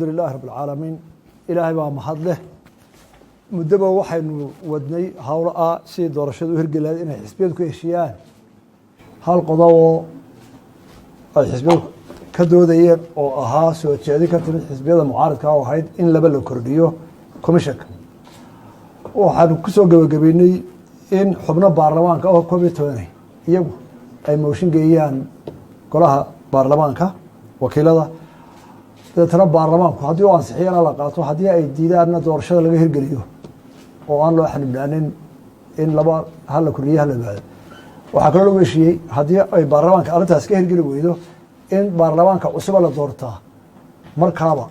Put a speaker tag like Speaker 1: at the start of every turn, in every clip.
Speaker 1: Alxamdulilahi rab alcaalamiin. Ilaahay baa mahad leh. Muddoba waxaynu wadnay howlo ah sidii doorashadu u hirgeli lahayd, inay xisbiyadu ku heshiiyaan. Hal qodoboo ay xisbiyadu ka doodayeen oo ahaa soo jeedin ka timid xisbiyada mucaaridka oo ahayd in laba la kordhiyo commissionka, waxaanu kusoo gebagabeynay in xubno baarlamaanka oo 11 iyagu ay mooshin geeyaan golaha baarlamaanka wakiilada. Dabeetana baarlamaanku haddii u ansixiyana la qaato, haddii ay diidaanna doorashada laga hirgeliyo oo aan loo xanibnaanin in laba hala kordhiyo hala baado. Waxaa kaloo lagu heshiiyey haddii ay baarlamaanka arrintaas ka hirgeli weydo, in baarlamaanka cusuba la doortaa markaaba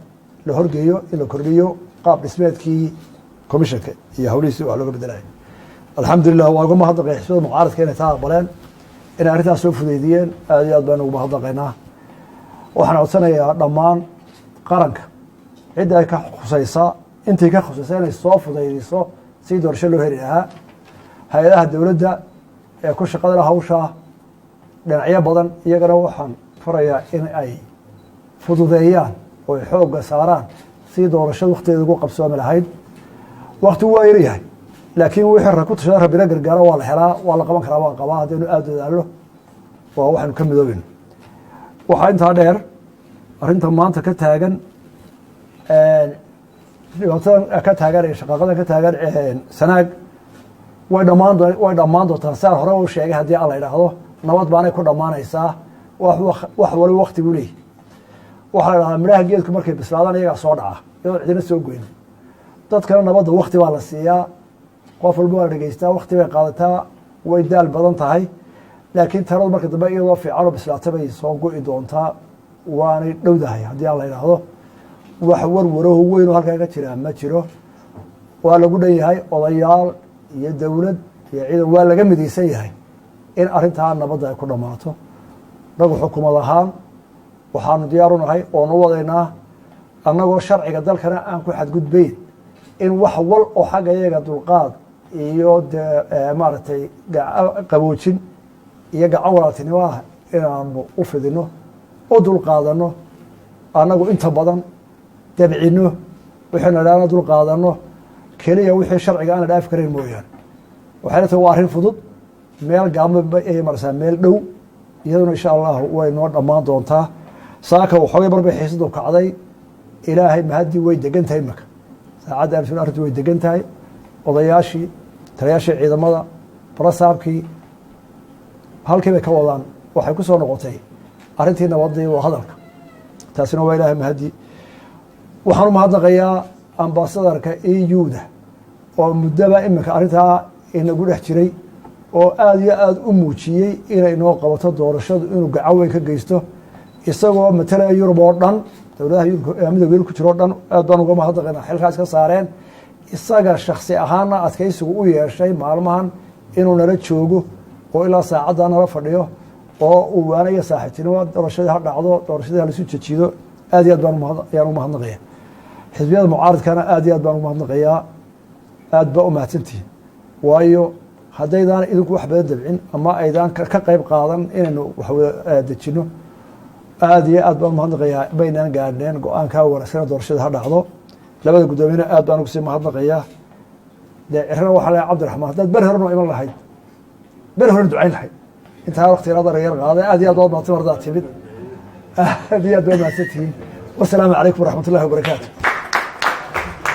Speaker 1: la horgeeyo in la kordhiyo qaab dhismeedkii commissionka iyo hawlihiisi wax looga bedelaya. Alxamdulilah, waa uga mahadnaqay xisbiyada mucaaradka inay taa aqbaleen, inay arrintaas soo fudeydiyeen. Aad iyo aad baynu ugu mahadnaqaynaa. Waxaan codsanayaa dhammaan qaranka cidda ay ka khusaysaa, intay ka khusaysa, inay soo fudaydiso sidii doorasho loo heli lahaa. Hay-adaha dowladda ee ku shaqada la hawshaa dhinacyo badan, iyagana waxaan farayaa in ay fududeeyaan oo ay xoogga saaraan sidii doorashada waktigeeda ugu qabsoomi lahayd. Waktigu waa yaryahay, laakiin wixii ku tashada Rabbina gargaaro waa la helaa, waa la qaban karaa. Waan qabaa haddaynu aada dadaalo, waa waxaynu ka midoobeyno. Waxaa intaa dheer, arrinta maanta ka taagan, dhibaatadan ka taagan iyo shaqaaqadan ka taagan Sanaag, way dhammaan doontaa saan hore u sheegay haddii Alla idhaahdo. Nabad baanay ku dhammaanaysaa. Wax waliba wakti buu leeyahy. Waxaa la idhahdaa midhaha geedku markay bislaadaan iyagaa soo dhaca iyadoo cidina soo goyn. Dadkana nabadda wakti baa la siiyaa, qof walba waa la dhegeystaa, wakti bay qaadataa, way daal badan tahay, laakiin taladu marka dambe iyadoo fiicanoo bislaata bay soo go'i doontaa. Waanay dhowdahay haddii Aan la idhaahdo. Wax warwaraho weyn oo halkaa ka jiraa ma jiro. Waa lagu dhan yahay, odayaal iyo dowlad iyo ciidan, waa laga midaysan yahay in arrintaa nabadda ay ku dhammaato. Nagu xukumad ahaan waxaanu diyaar u nahay oonu u wadaynaa, annagoo sharciga dalkana aan ku xadgudbayn, in wax wal oo xagga iyaga dulqaad iyo dee maaragtay qaboojin iyo gacan walaaltinimo ah inaanu u fidino, u dulqaadano, annagu inta badan dabcino, waxaynu idhahna dulqaadano, keliya wixii sharciga aan la dhaafi karayn mooyaane. Waxayna tahay waa arrin fudud, meel gaama ayay maraysaa, meel dhow iyaduna insha Allahu way noo dhammaan doontaa. Saaka waxoogay marbay xiisadu kacday. Ilaahay mahaddii, way degan tahay imaka saacadda arrin, arrintu way degan tahay. Odayaashii, taliyaashii ciidamada, barasaabkii halkii bay ka wadaan. Waxay ku soo noqotay arrintii nabadii waa hadalka. Taasina waa Ilaahay mahaddi. Waxaan u mahadnaqayaa ambasadarka EU-da oo muddaba iminka arrintaa inagu dhex jiray oo aada iyo aada u muujiyey inay noo qabato doorashadu, inuu gacan weyn ka geysto isagoo matalaya Yurub oo dhan, dowladaha Midowga Yurub ku jiro o dhan. Aad baan uga mahadnaqaynaa xilkaas ka saareen. Isaga shaksi ahaana adkaysigu u yeeshay maalmahan inuu nala joogo oo ilaa saacaddaa nala fadhiyo oo uu waanaya saaxiibtinimo, doorashadii ha dhacdo, doorashadii ha laisu jejido. Aad iyo aad baan ayaan u mahadnaqaya. Xisbiyada mucaaridkana aad iyo aad baan ugu mahadnaqayaa. Aad baa u mahadsantihin, waayo haddaydaan idinku wax badan dabcin ama aydaan ka qayb qaadan inaynu wax wada dejino, aad iyo aad baan umahadnaqayaa, maynaan gaadhneen go-aankaa wanaagsana doorashada ha dhacdo. Labada guddoomiyena aad baan ugu sii mahadnaqayaa. Dee cirana waxaa leeyahay, Cabdiraxmaan, haddaad beri hore noo iman lahayd, beri hore ducayn lahayd, intaa waqti yaraad yar qaaday. Aad iyo aad waad mahadsan mardaad timid. Aad iyo aad waa mahadsantihiin. Wasalaamu calaykum waraxmat ullahi wabarakaatu.